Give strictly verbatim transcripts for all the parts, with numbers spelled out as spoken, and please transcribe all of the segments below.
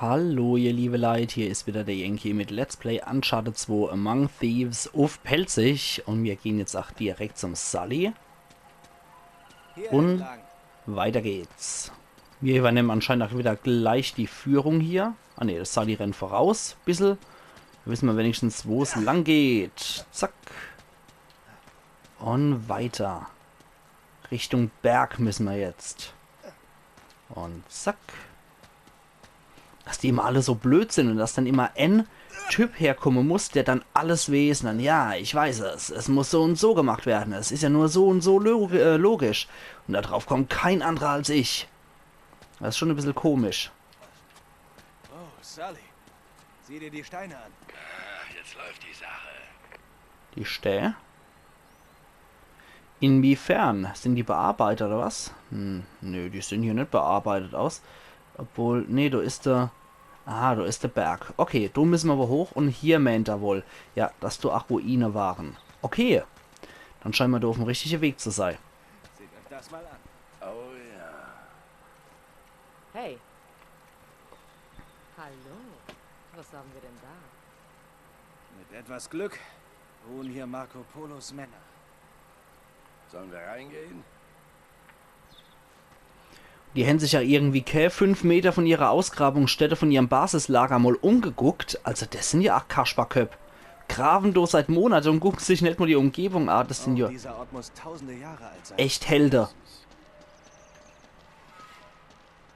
Hallo ihr liebe Leit, hier is wieder der Yankee mit Let's Play Uncharted zwei Among Thieves uff Pälzisch un mir gehn jetzt ach direkt zum Sully un weiter geht's. Mir übernehmen anscheinend ach wieder gleich die Führung hier. Ah ne, der Sully rennt voraus, bissel. Do wisse mer wenigstens, wo's lang geht. Zack. Un weiter. Richtung Berg misse mer jetzt. Un zack. Dass die immer alle so blöd sin un dass dann immer en Typ herkomme muss, der dann alles weeß un dann, ja, ich weiß es, es muss so un so gemacht werden, es is ja nur so un so log äh, logisch. Un do drauf kommt kein anderer als ich. Das is schon e bissel komisch. Oh, Sully. Sieh dir die Steine an. Ah, jetzt läuft die Sache. Die Stää. Inwiefern? Sin die bearbeitet oder was? Hm, nö, die sin hier net bearbeitet aus. Obwohl, nee, do is der... Ah, do is der Berg. Okay, do misse mer awwer hoch un hier meent er wohl, ja, dass do ach Ruine waren. Okay, dann scheine mer do uff'm richtige Weg zu sei. Seht euch das mal an. Oh ja. Hey. Hallo. Was haben wir denn da? Mit etwas Glück ruhen hier Marco Polos Männer. Sollen wir reingehen? Die hän sich ja irgendwie kä fünf Meter von ihrer Ausgrabungsstätte, von ihrem Basislager mol umgeguckt. Also das sin ja ach Kasperköpp. Grawen do seit Monate un gucken sich net mol die Umgebung an. Das sin Oh, ja dieser Ort muss tausende Jahre alt sein. echt Helde.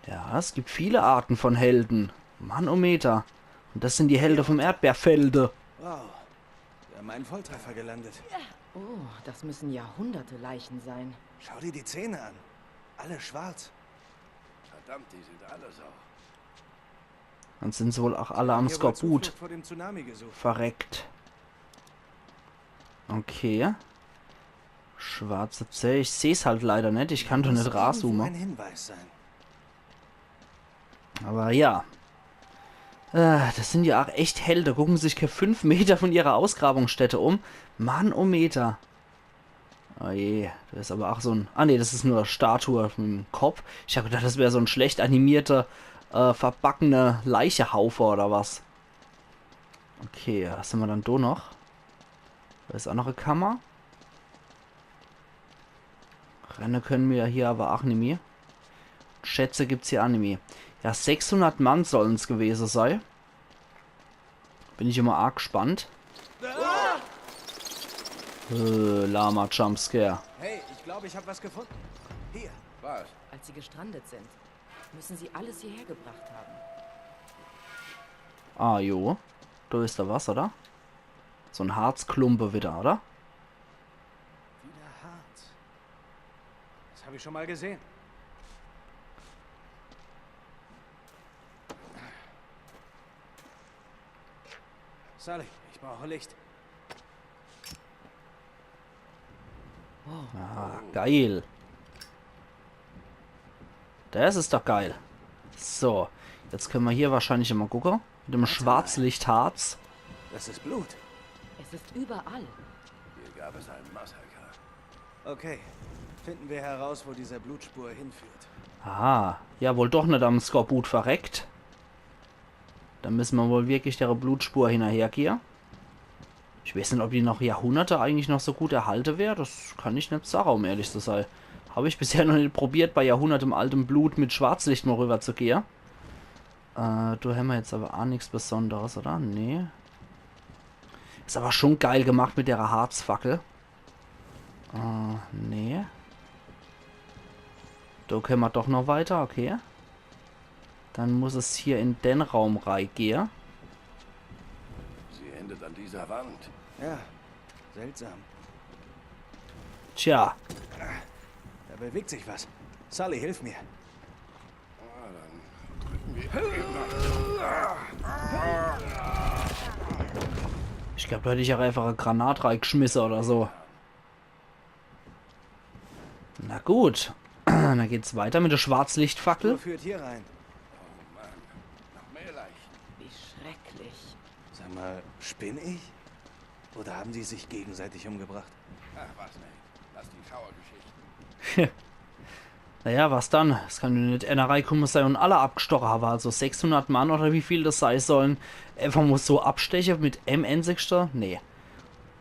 Ja, es gibt viele Arten von Helden. Mannometer. Un das sin die Helde vom Erdbeerfelde. Wow. Wir haben einen Volltreffer gelandet. Oh, das müssen Jahrhunderte Leichen sein. Schau dir die Zähne an. Alle schwarz. Verdammt, die sind alle so. Dann sin se wohl ach alle am Hier wohl Skorbut Zuflucht vor dem Tsunami gesucht. verreckt. Okay. Schwarze Zäh. Ich seh's halt leider net. Ich kann doch net Muss irgendwo razoome. Ein Hinweis sein. Awwer ja. Äh, das sin ja ach echt Helde. Gucken sich kä fünf Meter von ihrer Ausgrabungsstätte um. Mannometer. Oh je, das is awwer ach so en... Ah ne, das is nur e Statue mit em Kopp. Ich hab gedacht, das wär so en schlecht animierter, äh, verbackener Leichehaufe oder was. Okay, was hammer dann do noch? Do is ach noch e Kammer. Renne kenne mer ja hier awwer ach nimmi. Schätze gibt's hier ach nimmi. Ja, sechshundert Mann sollen's gewese sei. Bin ich immer arg gespannt. Äh, Lama Jumpscare. Hey, ich glaube, ich habe was gefunden. Hier. Was? Als sie gestrandet sind, müssen sie alles hierher gebracht haben. Ah, jo. Do is do was, oder? So en Harzklumpe wieder, oder? Wieder Harz. Das habe ich schon mal gesehen. Sully, ich brauche Licht. Ah, geil. Das is doch geil. So, jetzt kenne mer hier wahrscheinlich immer gucke. Mit dem Schwarzlichtharz. Das ist Blut. Es ist überall. Hier gab es ein Massaker. Okay. Finden wir heraus, wo diese Blutspur hinführt. Aha, ja, wohl doch net am Skorbut verreckt. Dann misse mer wohl wirklich dere Blutspur hinnerhergehe. Ich weeß net, ob die noch Jahrhunderte eigentlich noch so gut erhalte wär. Das kann ich net sage, um ehrlich zu sei. Hab ich bisher noch net probiert, bei jahrhundertealtem Blut mit Schwarzlicht mol rüber zu gehe. Äh, do hämmer jetzt awwer ach nix Besonderes, oder? Nee. Is awwer schon geil gemacht mit dere Harzfackel. Äh, nee. Do kenne mer doch noch weiter, okay. Dann muss es hier in den Raum reigehe. Sie endet an dieser Wand. Ja, seltsam. Tja, Da bewegt sich was. Sully, hilf mir. Ah, dann drücken wir. ich glaub, do hätt ich ach einfach e Granat reigeschmisse oder so. Na gut, dann geht's weiter mit der Schwarzlichtfackel. Spur führt hier rein. Noch mehr Leichen. Wie schrecklich. Sag mal, spinne ich? Oder haben die sich gegenseitig umgebracht? Ach was, Nate. Lass die Schauergeschichten. Naja, was dann? Es kann jo net ener reikumme sei un alle abgestoche hawwe. Also sechshundert Mann oder wie viel das sei sollen, einfach mol so absteche mit em enzigschte? Nee.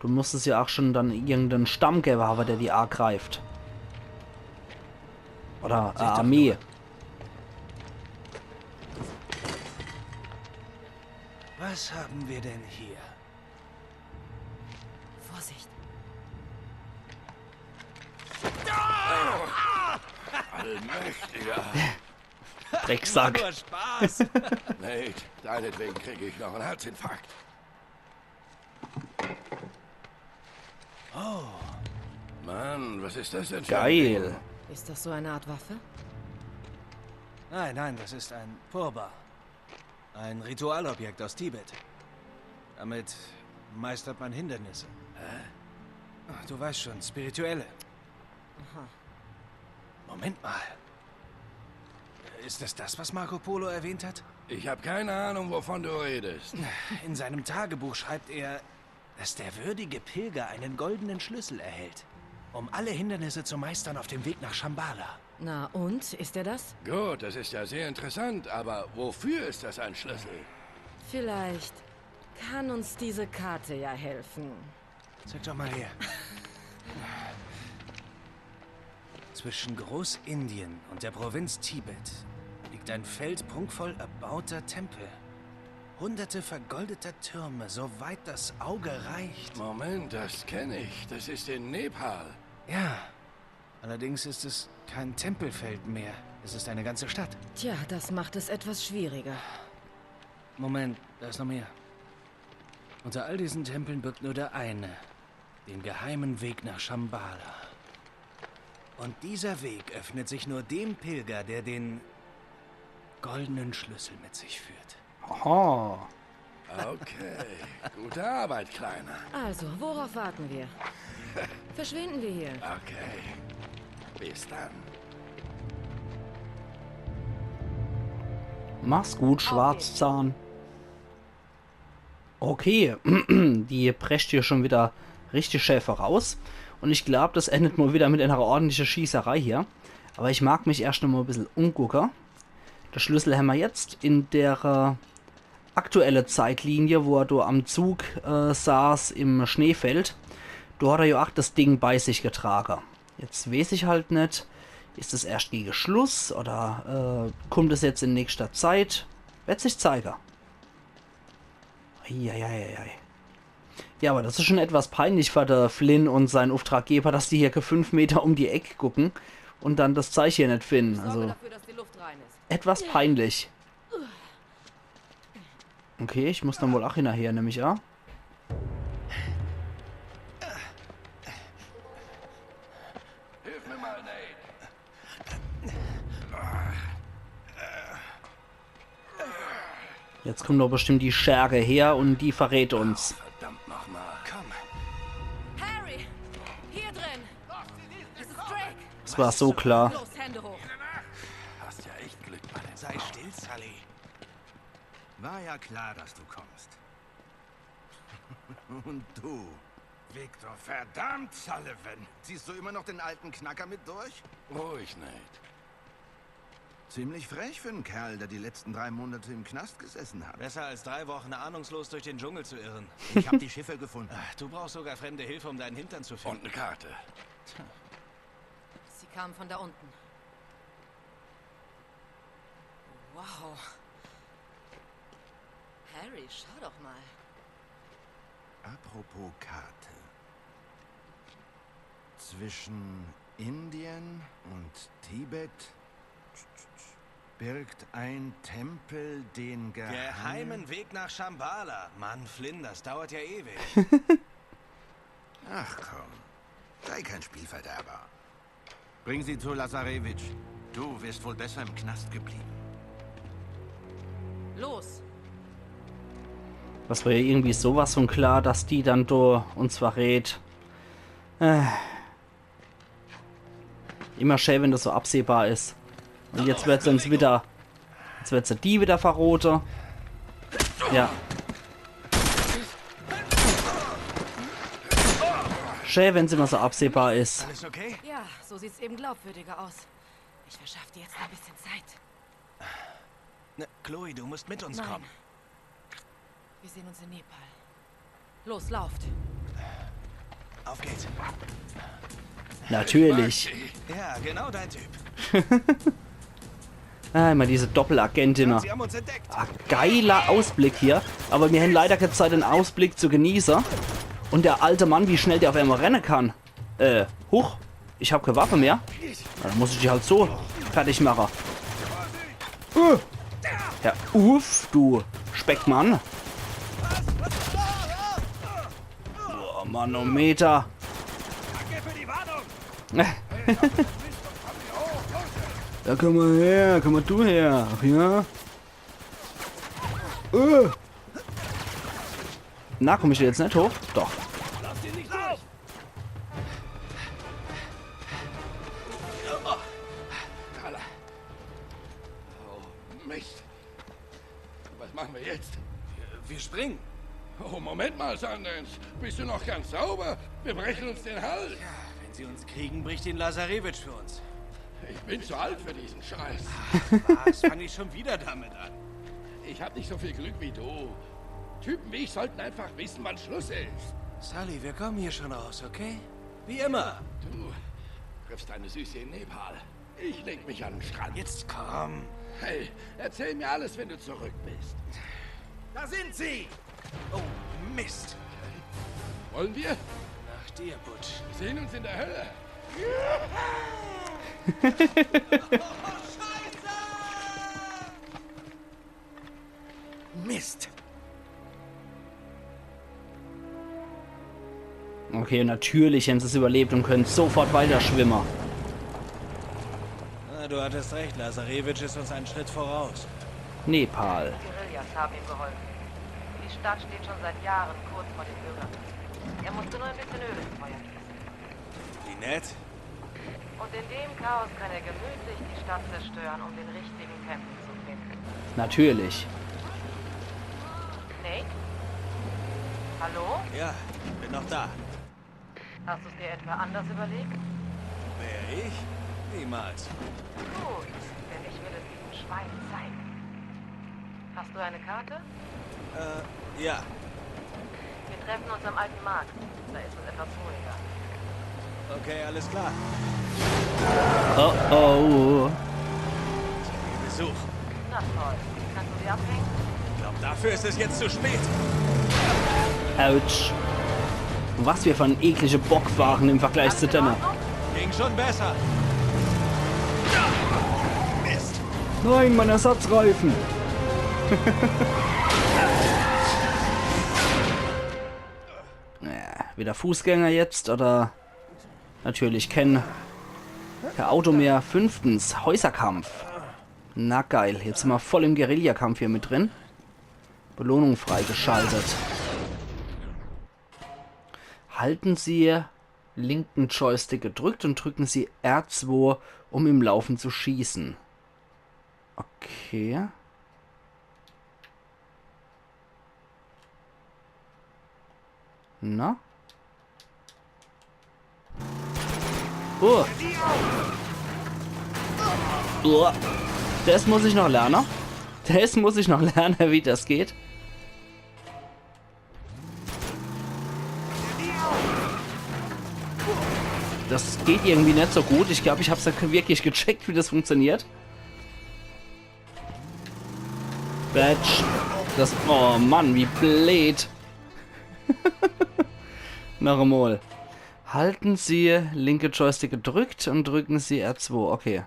Do muss es jo ach schon dann irgenden Stamm gewwe hawwe, der die agreift. Oder e Armee. Was haben wir denn hier? Vorsicht. Allmächtiger. Drecksack. Nur Spaß. Nate, deinetwegen kriege ich noch einen Herzinfarkt. Oh. Mann, was ist das denn für ein Ding? Geil. Ist das so eine Art Waffe? Nein, nein, das ist ein Purba. Ein Ritualobjekt aus Tibet. Damit meistert man Hindernisse. Hä? Ach, du weißt schon, spirituelle. Aha. Moment mal. Ist das das, was Marco Polo erwähnt hat? Ich habe keine Ahnung, wovon du redest. In seinem Tagebuch schreibt er, dass der würdige Pilger einen goldenen Schlüssel erhält, um alle Hindernisse zu meistern auf dem Weg nach Shambhala. Na und, ist er das? Gut, das ist ja sehr interessant, aber wofür ist das ein Schlüssel? Vielleicht kann uns diese Karte ja helfen. Zeig doch mal her. Zwischen Großindien und der Provinz Tibet liegt ein Feld prunkvoll erbauter Tempel. Hunderte vergoldeter Türme, soweit das Auge reicht. Moment, das kenne ich. Das ist in Nepal. Ja, allerdings ist es kein Tempelfeld mehr. Es ist eine ganze Stadt. Tja, das macht es etwas schwieriger. Moment, da ist noch mehr. Unter all diesen Tempeln birgt nur der eine den geheimen Weg nach Shambhala. Und dieser Weg öffnet sich nur dem Pilger, der den goldenen Schlüssel mit sich führt. Aha. Okay, gute Arbeit, Kleiner. Also, worauf warten wir? Verschwinden wir hier. Okay, bis dann. Mach's gut, Schwarzzahn. Okay, die prescht hier schon wieder richtig schä voraus. Und ich glaub, das endet mal wieder mit einer ordentlichen Schießerei hier. Aber ich mag mich erscht noch mal e bissel umgucke. De Schlüssel hämmer jetzt in der, äh, aktuelle Zeitlinie, wo er do am Zug, äh, saß im Schneefeld. Do hat er jo ach das Ding bei sich getrage. Jetzt weeß ich halt net, is es erscht gege Schluss oder, äh, kummt es jetzt in nächster Zeit? Werd sich zeige. Eieieiei. Ja, aber das is schon etwas peinlich für de Flynn und sein Auftraggeber, dass die hier ke fünf Meter um die Eck gucken und dann das Zeich hier net finden. Sorge Also dafür, dass die Luft rein ist. etwas peinlich. Okay, ich muss dann wohl ach hinnerher, nemm ich a. Hilf mir mal, Nate. Jetzt kommt doch bestimmt die Scherge her und die verrät uns. Verdammt nochmal. Komm, Harry! Hier drin! Es ist Drake! Das war so klar. Los, Hände hoch! Hast ja echt Glück bei dem sei still, Sully. War ja klar, dass du kommst. Und du, Victor, verdammt, Sullivan. Ziehst du immer noch den alten Knacker mit durch? Ruhig, Nate. Ziemlich frech für einen Kerl, der die letzten drei Monate im Knast gesessen hat. Besser als drei Wochen ahnungslos durch den Dschungel zu irren. Ich hab die Schiffe gefunden. Du brauchst sogar fremde Hilfe, um deinen Hintern zu finden. Und eine Karte. Sie kamen von da unten. Wow. Harry, schau doch mal. Apropos Karte. Zwischen Indien und Tibet birgt ein Tempel den geheimen... Geheimen Weg nach Shambhala. Mann, Flynn, das dauert ja ewig. Ach komm, sei kein Spielverderber. Bring sie zu Lazarevich. Du wärst wohl besser im Knast geblieben. Los! Das war ja irgendwie sowas von klar, dass die dann do uns verrät. Äh. Immer schä, wenn das so absehbar is. Und jetzt werd se uns wieder. Jetzt werd se die wieder verrote. Ja. Schä, wenn's immer so absehbar is. Alles okay? Ja, so sieht's eben glaubwürdiger aus. Ich verschaff dir jetzt ein bisschen Zeit. Ne, Chloe, du musst mit uns Nein. Kommen. Wir sehen uns in Nepal. Los, lauft. Auf geht's. Natürlich. Ja, genau dein Typ. Ah, immer diese Doppelagentin. Sie haben uns entdeckt. Ah, geiler Ausblick hier. Aber mir hän leider keine Zeit, den Ausblick zu genießen. Und der alte Mann, wie schnell der auf einmal rennen kann. Äh, huch. Ich hab keine Waffe mehr. Na, dann muss ich die halt so fertig machen. Äh. Ja, uff, du Speckmann. Oh, Manometer. Danke für die Warnung. Ja, komm mal her, komm mal du her. Ach ja? Äh. Na, komm ich jetzt nicht hoch? Doch. Lass ihn nicht durch. Alla. Oh, Mist. Was machen wir jetzt? Wir springen. Oh, Moment mal, Sundance. Bist du noch ganz sauber? Wir brechen uns den Hals. Wenn sie uns kriegen, bricht ihn Lazarevic für uns. Ich bin zu alt für diesen Scheiß. Was? Fang ich schon wieder damit an? Ich hab nicht so viel Glück wie du. Typen wie ich sollten einfach wissen, wann Schluss ist. Sully, wir kommen hier schon raus, okay? Wie immer. Du triffst deine Süße in Nepal. Ich leg mich an den Strand. Jetzt komm. Hey, erzähl mir alles, wenn du zurück bist. Da sind sie! Oh, Mist. Wollen wir? Nach dir, Butch. Wir sehen uns in der Hölle. Mist. Okay, natürlich hän sie's überlebt und können sofort weiter schwimmen. Na, du hattest recht, Lazarevic ist uns einen Schritt voraus. Nepal. Guerillas haben ihm geholfen. Die Stadt steht schon seit Jahren kurz vor den Bürgern. Er musste nur ein bisschen Öl ins Feuer gießen. Lynette? Und in dem Chaos kann er gemütlich die Stadt zerstören, um den richtigen Tempel zu finden. Natürlich. Nate? Hallo? Ja, bin noch da. Hast du es dir etwa anders überlegt? Wer, ich? Niemals. Gut, denn ich will es diesem Schwein zeigen. Hast du eine Karte? Äh, ja. Wir treffen uns am alten Markt. Da ist es etwas ruhiger. Okay, alles klar. Oh oh. Besuch. Na toll. Kannst du sie abhängen? Ich glaub, dafür ist es jetzt zu spät. Autsch. Was wir für ein eklige Bock waren im Vergleich zu denne. Ging schon besser. Mist. Nein, mein Ersatzreifen. Ja, wieder Fußgänger jetzt oder natürlich kein, kein Auto mehr. Fünftens, Häuserkampf. Na geil, jetzt sind wir voll im Guerillakampf hier mit drin. Belohnung freigeschaltet. Halten Sie linken Joystick gedrückt und drücken Sie R zwei, um im Laufen zu schießen. Okay. Na? Oh. Oh. Das muss ich noch lernen. Das muss ich noch lernen, wie das geht. Das geht irgendwie nicht so gut. Ich glaube, ich habe es nicht wirklich gecheckt, wie das funktioniert. Batsch. Das. Oh Mann, wie blöd. Noch einmal. Halten Sie linke Joystick gedrückt und drücken Sie R zwei. Okay.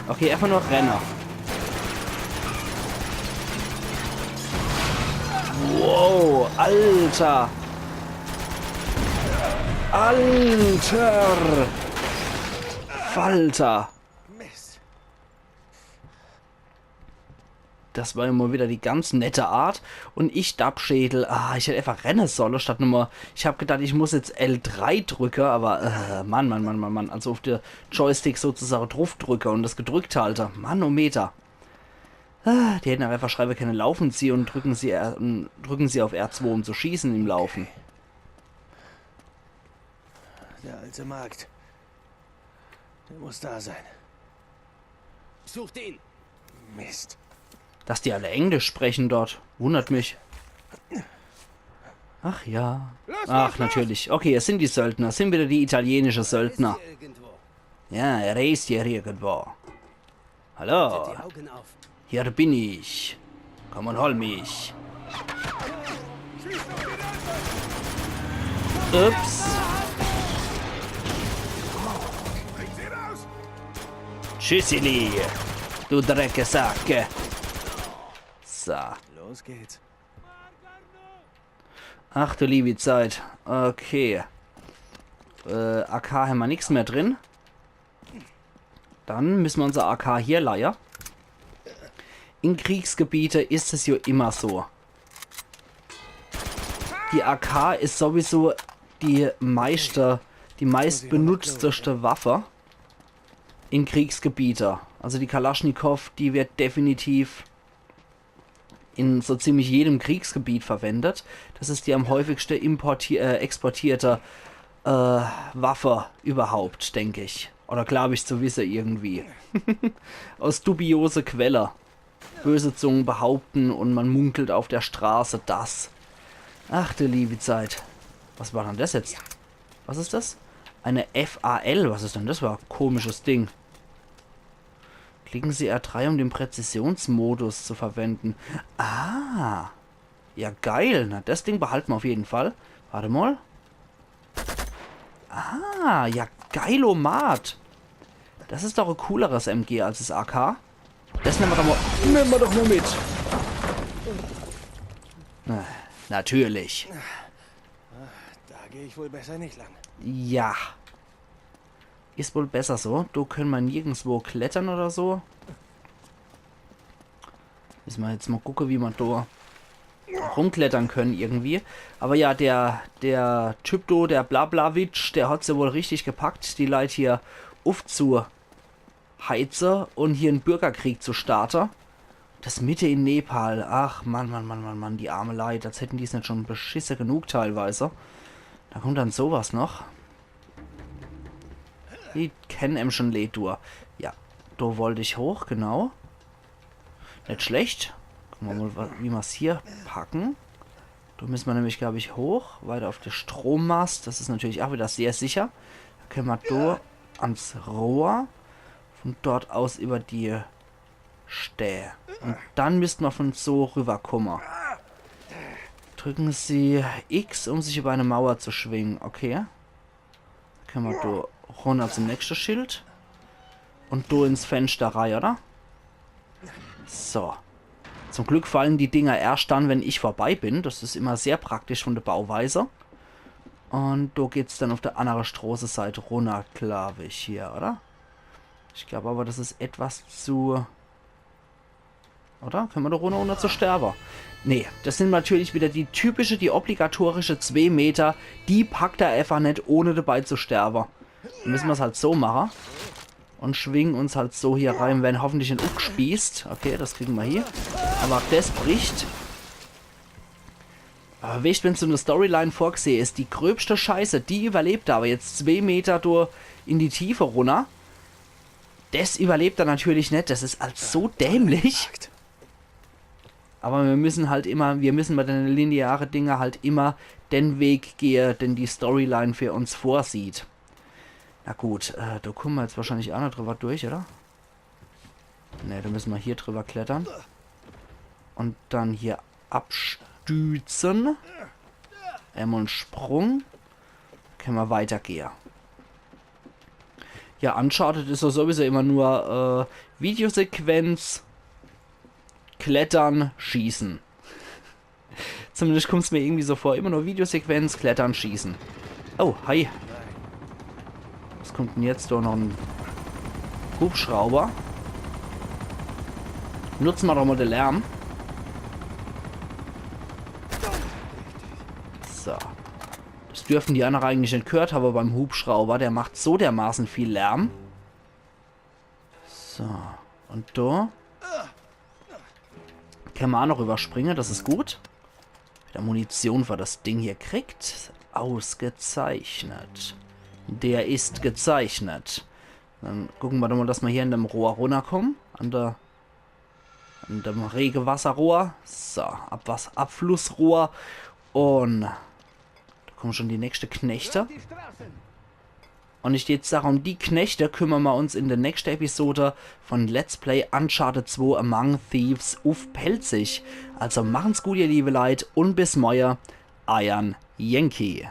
Okay, einfach nur Renner. Wow, Alter. Alter. Falter. Mist. Das war ja mal wieder die ganz nette Art. Und ich, Dappschädel, ah, ich hätt einfach renne solle statt Nummer. Ich hab gedacht, ich muss jetzt L drei drücke, aber äh, Mann, Mann, Mann, Mann, Mann. Also auf der Joystick sozusagen drauf drücke und das gedrückt halte. Manometer. Ah, die hätten auch einfach schreiben können, laufen Sie und drücken Sie, R, und drücken Sie auf R zwei, um zu schießen im Laufen. Der alte Markt. Der muss da sein. Sucht ihn! Mist. Dass die alle Englisch sprechen dort, wundert mich. Ach ja. Ach, natürlich. Okay, es sind die Söldner. Es sind wieder die italienische Söldner. Ist hier irgendwo. Ja, er ist hier irgendwo. Hallo, Die Augen auf. hier bin ich. Komm und hol mich. Ups. Tschüssili, du Drecksack. So. Los geht's. Ach du liebe Zeit. Okay. Äh, A K hämmer nix mehr drin. Dann müssen wir unser A K hier leihe. In Kriegsgebiete ist es ja immer so. Die A K ist sowieso die meiste, die meist benutzteste Waffe in Kriegsgebiete. Also die Kalaschnikow, die wird definitiv in so ziemlich jedem Kriegsgebiet verwendet. Das ist die am häufigsten importi äh, exportierte äh, Waffe überhaupt, denke ich. Oder glaube ich zu wissen irgendwie. Aus dubiose Quelle. Böse Zungen behaupten und man munkelt auf der Straße, dass. Ach du liebe Zeit. Was war denn das jetzt? Was ist das? Eine F A L. Was ist denn das für ein komisches Ding? Klicken Sie R drei, um den Präzisionsmodus zu verwenden. Ah. Ja, geil. Na, das Ding behalten wir auf jeden Fall. Warte mal. Ah, ja, geilomat. Das ist doch ein cooleres M G als das A K. Das nehmen wir doch mal, nehmen wir doch mal mit. Na, natürlich. Da gehe ich wohl besser nicht lang. Ja. Ist wohl besser so. Do können wir nirgendwo klettern oder so. Müssen wir jetzt mal gucken, wie wir do rumklettern können irgendwie. Aber ja, der, der Typ do, der Blablawitsch, der hat's ja wohl richtig gepackt, die Leit hier uffzuheize und hier en Bürgerkrieg zu starte. Das mitte in Nepal. Ach Mann, Mann, Mann, Mann, Mann, die arme Leit, als hätten die's net schon beschisse genug teilweise. Da kommt dann sowas noch. Die kennen em schon leed du. Ja, do wollt ich hoch, genau. Net schlecht. Gucken wir mal, wa- wie mer's hier packen. Do müssen wir nämlich, glaube ich, hoch. Weiter auf de Strommast. Das ist natürlich auch wieder sehr sicher. Da können wir do ans Rohr. Von dort aus über die Stää. Und dann müssten wir von so rüberkommen. Drücken Sie X, um sich über eine Mauer zu schwingen. Okay. Können wir do runter zum nächsten Schild. Und do ins Fenster rein, oder? So. Zum Glück fallen die Dinger erst dann, wenn ich vorbei bin. Das ist immer sehr praktisch von der Bauweise. Und do geht's dann auf der anderen Straßenseite runter, glaube ich, hier, oder? Ich glaube aber, das ist etwas zu... Oder? Können wir da runter, ohne zu sterben? Nee, das sind natürlich wieder die typische, die obligatorische zwei Meter. Die packt er einfach net, ohne dabei zu sterben. Dann müssen wir's halt so machen. Und schwingen uns halt so hier rein, werden hoffentlich net ufgespießt. Okay, das kriegen wir hier. Aber auch das bricht. Aber weißt, wenn so eine Storyline vorgesehen ist, die gröbste Scheiße, die überlebt aber jetzt zwei Meter durch in die Tiefe runter. Das überlebt er natürlich net, das ist als so dämlich. Aber wir müssen halt immer, wir müssen bei den linearen Dinger halt immer den Weg gehen, den die Storyline für uns vorsieht. Na gut, äh, da kommen wir jetzt wahrscheinlich auch noch drüber durch, oder? Ne, da müssen wir hier drüber klettern. Und dann hier abstützen. Einmal einen Sprung. Können wir weitergehen. Ja, Uncharted ist so sowieso immer nur äh, Videosequenz, Klettern, Schießen. Zumindest kommt's mir irgendwie so vor. Immer nur Videosequenz, Klettern, Schießen. Oh, hi. Was kommt denn jetzt? Doch noch ein Hubschrauber. Nutzen wir doch mal den Lärm. So. Das dürfen die anderen eigentlich net gehört haben beim Hubschrauber. Der macht so dermaßen viel Lärm. So. Und da kann man auch noch überspringen. Das ist gut. Wieder Munition für das Ding hier kriegt. Ausgezeichnet. Der ist gezeichnet. Dann gucke mer doch mol, dass mer hier in dem Rohr runnerkumme. An der, an dem Regewasserrohr. So, Abwas-, Abflussrohr. Un do kumme schun die nächste Knechte. Un ich jetzt sag, um die Knechte kümmere mer uns in der nächste Episode von Let's Play Uncharted zwei Among Thieves uff Pälzisch. Also machen's gut, ihr liebe Leit, un bis morje, eier Yankee.